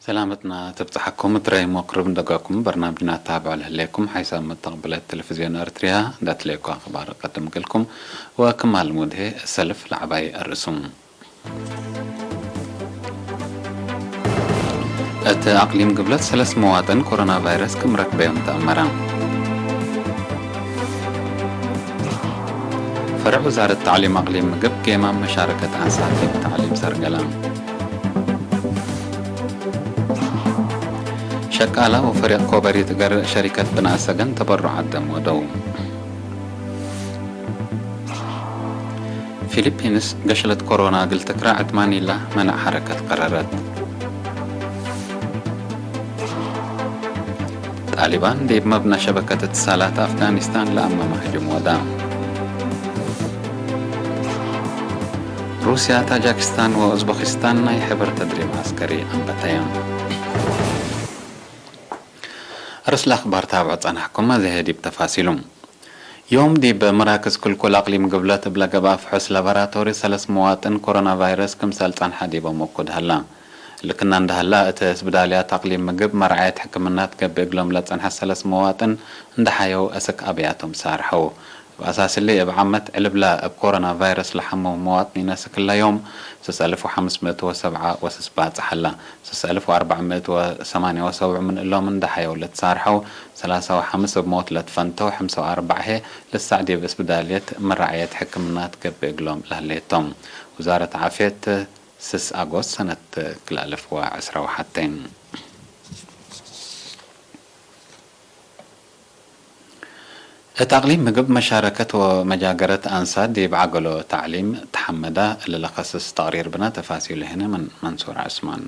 ሰላመትና ተብጽሓኩም። ትራይ ሞክርብ እንደጋኩም በርናምጅና ታብዕ ለህሌኩም ሓይሳብ መተቕብለት ቴሌቪዝዮን ኤርትሪያ እንዳትለየኩ ኣኽባር ቀድም ገልኩም ወክማል ሙድሄ ሰልፍ ላዕባይ ኣርእሱም። እቲ ኣቕሊም ግብለት ሰለስተ መዋጥን ኮሮና ቫይረስ ክምረክበዮም ተኣመረ። ፈርዕ ውዛረት ታዕሊም ኣቕሊም ምግብ ጌማ መሻረከት ኣንሳት ታዕሊም ሰርገላ። ሸቃላ ወፈሪቕ ኮበሪት ገር ሸሪከት ብናሰገን ተበሩዓት ደም ወደው። ፊሊፒንስ ገሽለት ኮሮና ግልትክራ ዕት ማኒላ መናዕ ሓረከት ቀረረት። ጣሊባን ዲብ መብና ሸበከት እትሳላት ኣፍጋኒስታን ለኣመማ ህጅም ወዳ። ሩስያ፣ ታጃኪስታን ወኡዝበኪስታን ናይ ሕብር ተድሪብ ዓስከሪ ኣንበተያ። ርእስ ለኣኽባር ታብዑ ጸናሕኩም፣ እዚ ዲብ ተፋሲሉ። ዮም ዲብ መራክዝ ክልኩል ኣቕሊም ግብለት እብለ ገብኣ ፍሑስ ላቦራቶሪ ሰለስ መዋጥን ኮሮና ቫይረስ ክምሰል ጸንሓ ዲቦም ወኩድ ሃላ። ልክና እንዳሃላ፣ እቲ ስብዳልያት ኣቕሊም ምግብ መርዓየት ሕክምና ትገብእ እግሎም ለጸንሐ ሰለስ መዋጥን እንዳሓየው እስክ ኣብያቶም ሳርሐው። እብ ኣሳስሊ እብ ዓመት ዕልብላ እብ ኮሮና ቫይረስ ለሓመው መዋጥኒነ ስክላ ዮም ስስ ኣልፍ ወሓምስ ምእት ወሰብዓ ወስስ ባጽሓላ። ስስ ኣልፍ ወኣርባዕ ምእት ወሰማንያ ወሰብዑ ምን እሎም እንዳሓየው ለትሳርሐው ሰላሳ ወሓምስ እብ ሞት ለትፈንተው ሕምሳ ወኣርባዕ ሄ ልሳዕ ዲብ እስብዳልየት መራዕየት ሕክምና ትገብእ እግሎም ለህሌቶም። ውዛረት ዓፍየት ስስ ኣጎስት ሰነት ክልኣልፍ ወዕስራ ወሓተን። እት ኣቕሊም ምግብ መሻረከት ወመጃገረት ኣንሳት ዲብ ዓገሎ ታዕሊም ተሓመዳ እልለኸስስ ተቕሪር ብና ተፋሲሉ ህነ ምን መንሱር ዑስማን።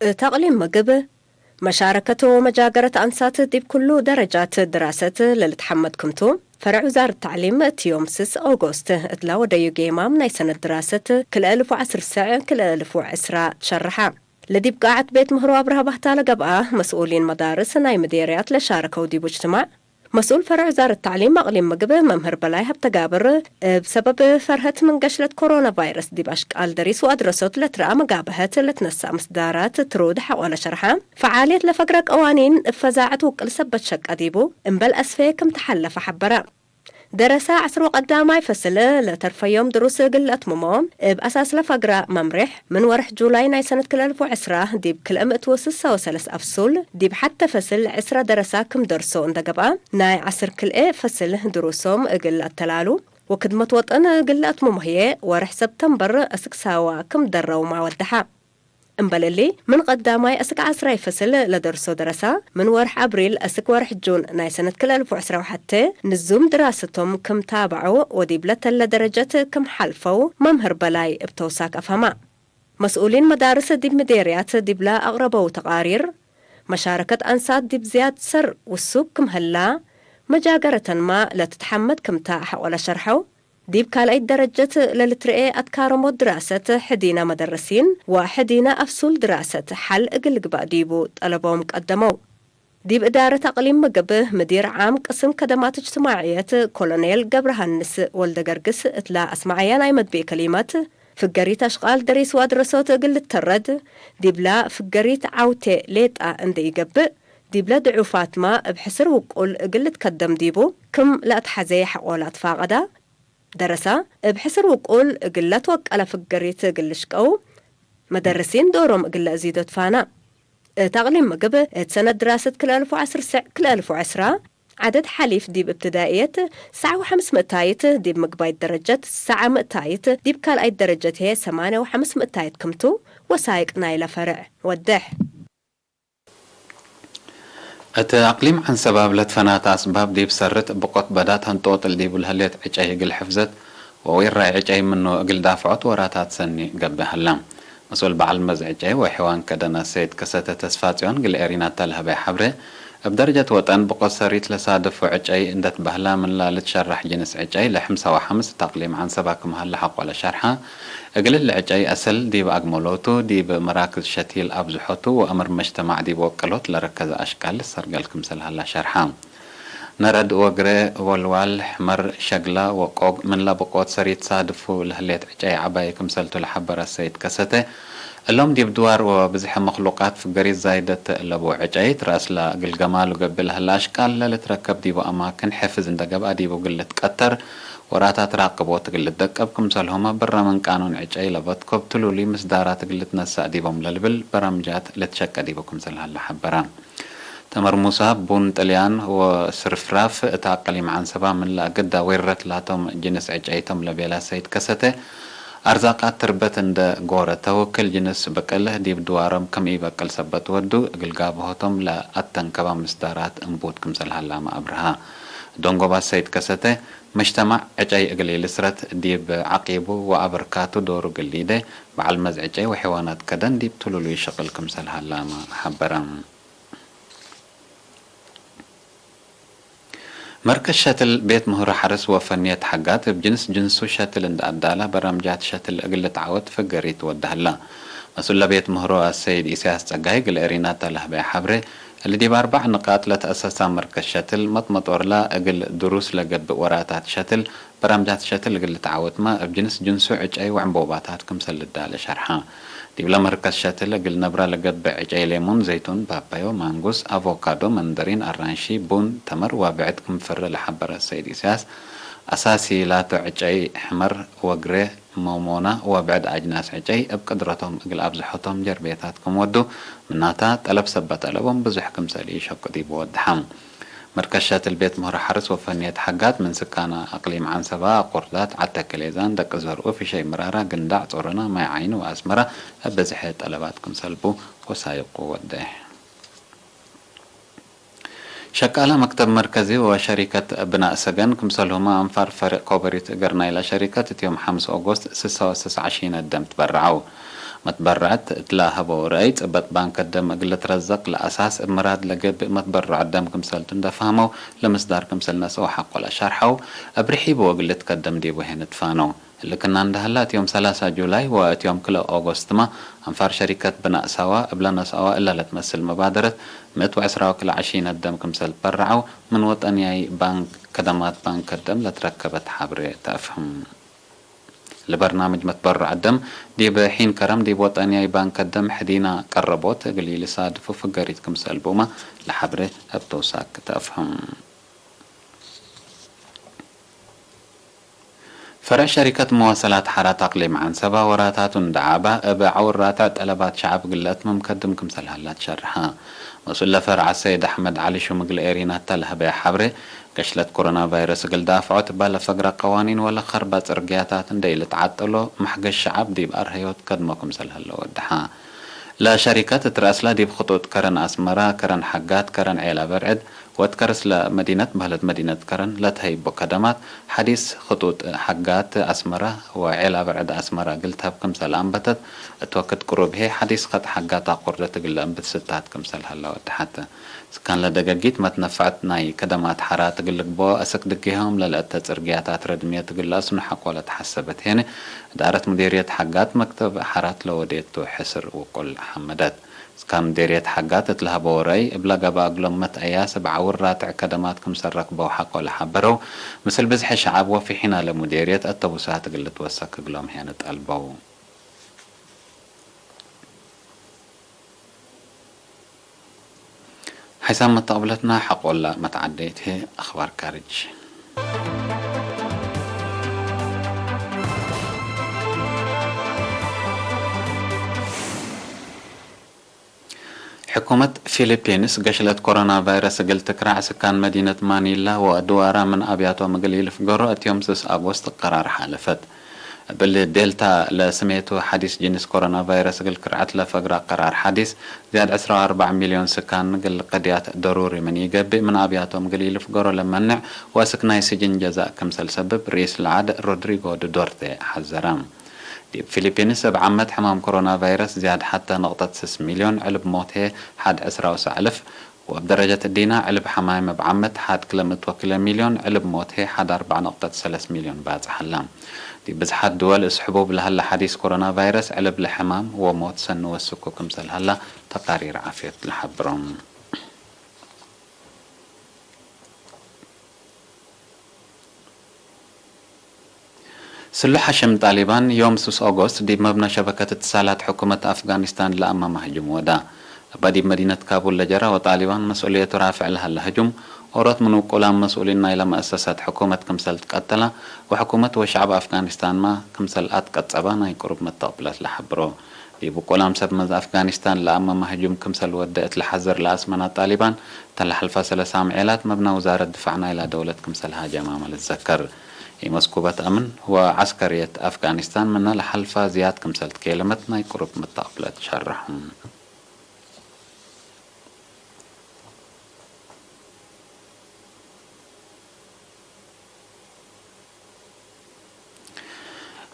እት ኣቕሊም ምግብ መሻረከት ወመጃገረት ኣንሳት ዲብ ኩሉ ደረጃት ድራሰት ለልትሓመድ ክምቱ ፈረዕ ውዛርት ታዕሊም እት ዮም ስስ ኦጎስት እት ላወደዩ ጌማም ናይ ሰነት ድራሰት ክልኤ እልፍ ወዓስር ሰዕ ክልኤ እልፍ ወዕስራ ትሸርሓ። ለዲብ ቃዓት ቤት ምህሮ ኣብርሃ ባህታ ለገብኣ መስኡሊን መዳርስ ናይ ምዴርያት ለሻረከው ዲቡ እጅትማዕ፣ መስኡል ፈረዕ ውዛረት ታዕሊም ኣቕሊም ምግብ መምህር በላይ ሃብተጋብር፣ እብ ሰበብ ፈርሀት ምን ገሽለት ኮሮና ቫይረስ ዲብ ኣሽቃል ደሪስ ወኣድረሶት ለትረኣ መጋብሀት ለትነሳእ ምስዳራት ትሩድ ሓቆለ ሸርሓ፣ ፈዓልየት ለፈግረ ቀዋኒን እብ ፈዛዐት ውቅል ሰበት ሸቀ ዲቡ፣ እምበል ኣስፈየ ክም ተሓለፈ ሓበረ። ደረሳ ዓስር ወቀዳማይ ፈስል ለተርፈዮም ድሩስ እግል ለአትምሞ፣ እብ አሳስ ለፈግራ መምሬሕ፣ ምን ወርሕ ጁላይ ናይ ሰነት ክልኤ እልፍ ወዕስራ ዲብ ክልኤ ምእት ወስሳ ወሰለስ አፍሱል፣ ዲብ ሐተ ፈስል ዕስራ ደረሳ ክም ደርሶ እንደ ገብአ፣ ናይ ዐስር ክልኤ ፈስል ድሩሶም እግል ለአተላሉ ወክድመት ወጠን እግል ለአትምሞ ህዬ፣ ወርሕ ሰብተምበር እስክ ሳዋ ክም ደረውማ ወደሐ። እምበል እሊ፣ ምን ቀዳማይ እስክ ዐስራይ ፈስል ለደርሶ ደረሳ፣ ምን ወርሕ አብሪል እስክ ወርሕ ጁን ናይ ሰነት ክልኤ እልፍ ወዕስራ ወሐተ ንዙም ድራሰቶም ክም ታብዖ ወዲብ ለተለ ደረጀት ክም ሐልፈው መምህር በላይ እብ ተውሳክ አፍሀማ። መስኡሊን መዳርስ ዲብ ምዴርያት ዲብላ አቅረበው ተቃሪር፣ መሻረከት አንሳት ዲብ ዝያድ ሰር ውሱክ ክም ህላ፣ መጃገረተንማ ለትትሐመድ ክምታ ሐቆለ ሸርሐው። ዲብ ካልኣይት ደረጀት ለልትርኤ ኣትካረሞት ድራሰት ሕዲና መደረሲን ወሕዲና ኣፍሱል ድራሰት ሐል እግል ልግባእ ዲቡ ጠለቦም ቀደመው። ዲብ እዳረት ኣቅሊም ምግብ ምዲር ዓም ቅስም ከደማት እጅትማዕየት ኮሎኔል ገብረሃንስ ወልደገርግስ እትላ ኣስማዓያ ናይ መድብኢ ከሊመት፣ ፍገሪት ኣሽቃል ደሪስ ወኣድረሶት እግል ልተረድ፣ ዲብላ ፍገሪት ዓውቴ ሌጣ እንደ ኢገብእ፣ ዲብለ ድዑፋትማ እብ ሕስር ውቁል እግል ልትከደም ዲቡ፣ ክም ለኣትሐዜ ሐቆላ ትፋቀዳ። ደረሳ፣ እብ ሕስር ውቁል እግል ለትወቀለ ፍገሪት እግል ልሽቀው፣ መደርሲን ዶሮም እግል ለእዚዶ ትፋና። እት ኣቅሊም ምግብ፣ እት ሰነት ድራሰት ክልኤ እልፍ ወዐስር ሰዕ ክልኤ እልፍ ወዐስራ፣ ዐደድ ሐሊፍ ዲብ እብትዳእየት ሰዓ ወሐምስ ምእታይት፣ ዲብ ምግባይት ደረጀት ሰዓ ምእታይት፣ ዲብ ካልኣይት ደረጀት ህዬ ሰማንያ ወሐምስ ምእታይት ክምቱ፣ ወሳይቅ ናይለ ፈርዕ ወደሕ። እት ኣቅሊም ዐንሰባብ ለትፈናተ ኣስባብ ዲብ ሰርት ብቆት በዳት ሀንጦጥል ዲቡ ለህሌት ዕጨይ እግል ሕፍዘት ወዊራይ ዕጨይ ምኑ እግል ዳፍዖት ወራታት ሰኒ ገብእ ሀላ። መስኡል በዐል መዝ ዕጨይ ወሕዋን ከደና ሰይድ ከሰተ ተስፋጽዮን ግል ኤሪናታ ለሀበይ ሐብሬ፣ እብ ደረጀት ወጠን ብቆት ሰሪት ለሳድፎ ዕጨይ እንደትበህላ ምንላ ልትሸራሕ ጅንስ ዕጨይ ለሐምሳ ወሐምስ እት ኣቅሊም ዐንሰባ ክም ሀለ ሐቆለ ሸርሓ፣ እግል እሊ ዕጨይ አሰል ዲብ አግመሎቱ፣ ዲብ መራክዝ ሸቲል አብዝሖቱ ወአምር መጅተማዕ ዲብ ወቀሎት ለረከዘ አሽቃል ልሰርገል ክምሰል ሀላ ሸርሓ። ነረድ ወግረ ወልዋል ሕመር ሸግላ ወቆግ ምን ለብቆት ሰሪት ሳድፉ ለህሌት ዕጨይ ዐባይ ክምሰልቱ ለሐበረ ሰይድ ከሰተ፣ እሎም ዲብ ድዋር ወብዝሐ መክሉቃት ፍገሪት ዛይደት ለቡ ዕጨይት፣ ረአስላ እግል ገማሉ ገብእ ለህለ አሽቃል ለልትረከብ ዲቡ አማክን ሕፍዝ እንደ ገብአ ዲቡ እግል ልትቀተር፣ ወራታት ራቅቦት እግል ልትደቀብ ክምሰልሆመ፣ ብረ ምን ቃኑን ዕጨይ ለበትኮብ ትሉሉይ ምስዳራት እግል ልትነሳእ ዲቦም ለልብል በራምጃት ልትሸቀ ዲቡ ክምሰል ሀለ ሐበረ። ተመር ሙሳ፣ ቡን ጥልያን ወስርፍራፍ እት አቀሊም ዐንሰባ ምን ለአግዳ ዌረት ላቶም ጅንስ ዕጨይቶም ለቤላ ሰይድ ከሰተ፣ አርዛቃት ትርበት እንደ ጎረ ተወክል ጅንስ ብቅል ዲብ ድዋሮም ከም ኢበቅል ሰበት ወዱ፣ እግል ጋብሆቶም ለአተንከባ ምስዳራት እንቡት ክምሰል ሀላመ አብርሃ። ደንጎባት ሰይድ ከሰተ፣ መጅተማዕ ዕጨይ እግል ኢልስረት ዲብ ዐቂቡ ወአበርካቱ ዶሩ እግል ሊደ፣ በዐል መዝ ዕጨይ ወሐይዋናት ከደን ዲብ ትሉሉይ ሸቅል ክምሰል ሀላመ ሐበረ። መርከዝ ሸትል ቤት ምህሮ ሐርስ ወፈንየት ሐጋት እብ ጅንስ ጅንሱ ሸትል እንደ አዳላ በራምጃት ሸትል እግል ልትዓወት ፍገሪት ወዳህላ። መስኡል ለቤት ምህሮ አሰይድ ኢሳያስ ጸጋይ እግል ኤሪናታ ለህበያ ሐብሬ፣ እሊ ዲብ አርባዕ ንቃጥ ለተአሰሳ መርከዝ ሸትል መጥመጦርላ እግል ድሩስ ለገብእ ወራታት ሸትል በራምጃት ሸትል እግል ልትዓወትማ እብ ጅንስ ጅንሱ ዕጨይ ወዕንቦባታት ክምሰል ልዳለ ሸርሐ። ዲብለ መርከዝ ሸትል እግል ነብራ ለገብእ ዕጨይ ሌሙን፣ ዘይቱን፣ ፓፓዮ፣ ማንጉስ፣ አቮካዶ፣ መንደሪን፣ አራንሺ፣ ቡን፣ ተመር ወብዕድ ክም ፈረ ለሐበረ ሰይድ ኢሳያስ፣ አሳሲ ላቶ ዕጨይ ሕመር፣ ወግሬ፣ ሞሞና ወብዕድ አጅናስ ዕጨይ እብ ቅድረቶም እግል አብዝሖቶም ጀርቤታት ክም ወዱ፣ ምናታ ጠለብ ሰበት አለቦም ብዙሕ ክምሰል ኢሸቁ ዲቡ ወድሐም። መርከዝ ሸትል ቤት ምህሮ ሐርስ ወፈንየት ሐጋት ምን ስካና አቅሊም ዐንሰባ፣ አቁርዳት፣ ዐተክ ሌዛን፣ ደቂ ዘርኡ፣ ፊሸይ ምራራ፣ ግንዳዕ፣ ጾሮና፣ ማይ ዓይኒ ወአስመራ እብ ብዝሐ ጠለባት ክምሰልቡ ወሳይቁ ወደ። ሸቃላ መክተብ መርከዚ ወሸሪከት ብናእ ሰገን ክምሰልሁመ አንፋር ፈሪቅ ኮበሪት እገር ናይላ ሸሪከት እት ዮም ሐምስ ኦጎስት ስሳ ወስስ ዐሺን አደም ትበረዐው። መትበረዐት እትላ ሀበው ረአይ፣ ጽበጥ ባንክ ደም እግል ልትረዘቅ ለአሳስ እብ ምራድ ለገብእ መትበረዐ ደም ክምሰልቱ እንደ ፈህመው፣ ለምስዳር ክምሰል ነስአው ሐቆ ለአሻርሐው፣ እብ ርሒቡ ወእግል ልትከደም ዲቡ ሄን እትፋነው። እሊ ክና እንደ ሀላ፣ እት ዮም ሰላሳ ጁላይ ወእት ዮም ክልኤ ኦጎስትማ፣ አንፋር ሸሪከት ብናእ ሳዋ እብለ ነስአዋ እላ ለትመስል መባደረት፣ ምእት ወዕስራ ወክልኤ ዐሺን አደም ክምሰል ትበረዐው፣ ምን ወጠንያይ ባንክ ከደማት ባንክ ደም ለትረከበት ሐብሬ ተአፍህም። ለበርናምጅ መትበረዕ ደም ዲብ ሒን ከረም ዲብ ወጠንያይ ባንክ ደም ሕዲና ቀረቦት እግል ኢልሳድፉ ፍገሪት ክምሰል ቡማ ለሐብሬ እብ ተውሳክ ተአፍህም። ፈርዕ ሸሪከት መዋሰላት ሐራት አቅሊም ዐንሰባ ወራታቱ እንደ ዓባ እብ ዐውር ራትዕ ጠለባት ሸዐብ እግል ለአትምም ከድም ክምሰል ሀላ ትሸርሐ። መስኡል ለፈርዕ አሰይድ አሕመድ ዐሊ ሹም እግል ኤሪናታ ለሀበያ ሐብሬ፣ ገሽለት ኮሮና ቫይረስ እግል ዳፍዖ እትባለ ፈግረ ቀዋኒን ወለ ኸርባ ጽርግያታት እንደ ኢልትዓጠሎ፣ መሕገሽ ሸዓብ ዲብ አርሀዮት ከድሞ ክምሰል ሀለ ወድሓ። ለሸሪከት እት ረአስላ ዲብ ክጡጥ ከረን አስመራ፣ ከረን ሐጋት፣ ከረን ዔላ በርዕድ፣ ወእት ከረስለ መዲነት በህለት መዲነት ከረን ለተሀይቦ ከደማት፣ ሐዲስ ክጡጥ ሐጋት አስመራ ወዔላ በርዕድ አስመራ እግል ተህብ ክምሰል አንበተት፣ እት ወክድ ቅሩብ ህዬ ሐዲስ ከጥ ሐጋት አቁርደት እግል ለእንብት ስታት ክምሰል ሀለ ወድሓት። ስካን ለደገጊት መትነፈዕት ናይ ከደማት ሐራት እግል ልግበኦ አሰክ ድጌሆም ለልአተ ጽርግያታት ረድምየት እግል ለአስኑ ሐቆ ለተሐሰበት ሄነ፣ እዳረት ሙዴርየት ሐጋት መክተብ ሐራት ለወዴቱ ሕስር ውቁል ሐመደት። ስካን ሙዴርየት ሐጋት እት ለሀበዎ ረአይ፣ እብ ለገብአ እግሎም መትአያስ እብ ዐውር ራትዕ ከደማት ክምሰል ረክበው ሐቆ ለሐበረው፣ ምስል ብዝሒ ሸዐብ ወፊሒና ለሙዴርየት አተቡሳት እግል ልትወሰክ እግሎም ሄነ ጠልበው። ሓይሳም መተቕብለትና ሓቆላ መተዓደይት ህይ ኣኽባር ካርጅ። ሕኩመት ፊሊፒንስ ገሽለት ኮሮና ቫይረስ እግል ትክራዕ ስካን መዲነት ማኒላ ወአድዋራ ምን ኣብያቶም እግል ኢልፍገሮ እት ዮም ስስ ኣጎስት ቀራር ሓለፈት። እብል ዴልታ ለስሜቱ ሐዲስ ጂንስ ኮሮና ቫይረስ እግል ክርዐት ለፈግራ ቀራር ሐዲስ፣ ዝያድ ዕስራ ወአርባዕ ሚልዮን ስካን እግል ቅድያት ደሩሪ ምን ኢገብእ፣ ምን ኣብያቶም እግል ኢልፍገሮ ለመንዕ ወአስክ ናይ ስጅን ጀዛእ ክምሰል ሰብብ ርኢስ ለዓድ ሮድሪጎ ዱዶርቴ ሐዘረ። ዲብ ፊሊፒንስ እብ ዓመት ሕማም ኮሮና ቫይረስ ዝያድ ሐተ ነቕጠት ስስ ሚልዮን፣ ዕልብ ሞት ሐድ ዕስራ ወሰዕ እልፍ፣ ወእብ ደረጀት እዲና፣ ዕልብ ሐማይም እብ ዓመት ሐድ ክለ ምእት ወክልኤ ሚልዮን፣ ዕልብ ሞት ሐድ አርባዕ ነቕጠት ሰለስ ሚልዮን ባጽሕ ሀላ። ዲብ ብዝሓት ድወል እስ ሕቡብ ለሀላ ሐዲስ ኮሮና ቫይረስ፣ ዕልብ ለሕማም ወሞት ሰኒ ወስኩ ክምሰል ሀላ ተቃሪር ዓፍየት ለሐብሮም። ስሉሕ ሓሽም ጣሊባን ዮም ሱስ ኦጎስት ዲብ መብነ ሸበከት እትሳላት ሕኩመት ኣፍጋኒስታን ለኣመማ ህጁም ወዳ። እባ ዲብ መዲነት ካቡል ለጀራ ወጣሊባን መስኡልየቱ ራፍዕ ለሀለ ህጁም፣ ኦሮት ምን ውቁላም መስኡሊን ናይለ መእሰሳት ሕኩመት ክምሰል ትቀተላ፣ ወሕኩመት ወሸዕብ ኣፍጋኒስታንማ ክምሰል ኣትቀጸባ ናይ ቅሩብ መተቕብለት ለሐብሮ። ዲብ ውቁላም ሰብ መዝ ኣፍጋኒስታን ለኣመማ ህጁም ክምሰል ወደ እት ለሐዝር ለኣስመና ጣሊባን፣ እተ ለሐልፋ ሰለሳ ምዔላት መብነ ውዛረት ድፋዕ ናይላ ደውለት ክምሰል ሃጀማመ ልትዘከር። ኢመስኩበት ኣምን ወዐስከርየት ኣፍጋኒስታን ምነ ለሐልፋ ዝያድ ክምሰል ትኬለመት ናይ ቅሩብ መተቕብለት ሸርሐ።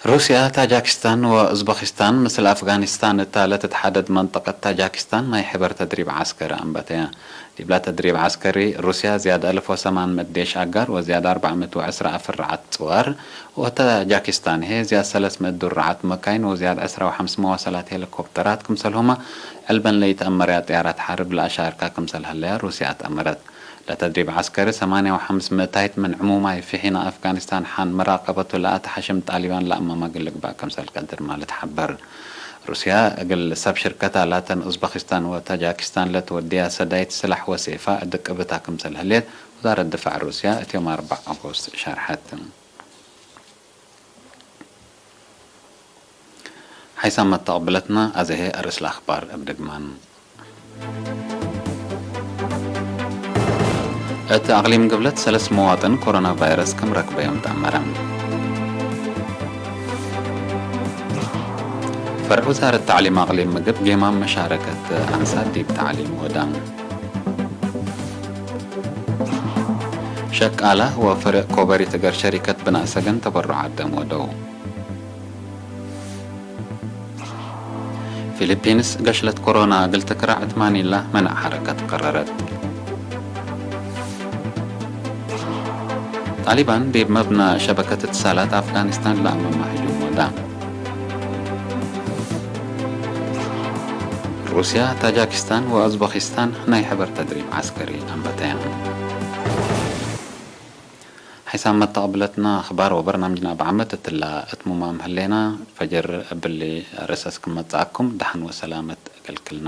ሩስያ፣ ታጃኪስታን ወኡዝበኪስታን ምስል ኣፍጋኒስታን እታ ለትትሓደድ መንጠቀት ታጃኪስታን ናይ ሕበር ተድሪብ ዐስከሪ ኣንበተያ። ዲብላ ተድሪብ ዐስከሪ፣ ሩስያ ዝያድ ኣልፍ ወሰማን ምእት ዴሽ ኣጋር ወዝያድ ኣርባዕ ምእት ወዕስራ ኣፍርዓት ጽዋር፣ ወታጃኪስታን ህየ ዝያድ ሰለስ ምእት ዱርዓት መካይን ወዝያድ ዕስራ ወሐምስ መዋሰላት ሄሊኮፕተራት ክምሰልሁማ ዕልበን ለይተአመርያ ጥያራት ሐርብ ለአሻርካ ክምሰል ሀለያ ሩስያ አትአመረት። ለተድሪብ ዐስከሪ ሰማንያ ወሐምስ ምእታይት ምን ዕሙማይ ፊሒና አፍጋኒስታን ሐን መራቀበቱ ለአትሐሽም ጣሊባን ለአመማግል ልግባእ ክምሰል ቀድር ማለት ሐበር። ሩስያ እግል ሰብ ሽርከታ ላተን ኡዝበኪስታን ወታጃኪስታን ለትወድያ ሰዳይት ስላሕ ወሴፋ እድቅብታ ክምሰል ህልየት ውዛረት ድፋዕ ሩስያ እት ዮም አርባዕ ኦጎስት ሸርሐት። ሓይሳም መተቕብለትና ኣዘሄ ኣርእስ ለኣኽባር እብ ድግማን። እት ኣቕሊም ግብለት ሰለስ መዋጥን ኮሮና ቫይረስ ከም ረክበዮም ተኣመረ። ፈርዕ ውዛረት ተዕሊም ኣቕሊም ምግብ ጌማም መሻረከት ኣንሳት ዲብ ተዕሊም ወዳ። ሸቃላ ወፈረቅ ኮበሪት እገር ሸሪከት ብናእ ሰገን ተበሩዓት ደም ወደው። ፊሊፒንስ ገሽለት ኮሮና እግል ትክራዕ እት ማኒላ መናዕ ሐረከት ቀረረት። ጣሊባን ዲብ መብነ ሸበከት እትሳላት ኣፍጋኒስታን ለኣመማ ህጁም ወዳ። ሩስያ፣ ታጃኪስታን ወኡዝበኪስታን ናይ ሕበር ተድሪብ ዐስከሪ ኣንበተያ። ሓይሳም መተቕብለትና ኣኽባር ወበርናምጅና ብዓመት እትላ እትሙማም ህሌና፣ ፈጅር እብሊ ርእሰስ ክመጽኣኩም ደሓን ወሰላመት እገልክልና።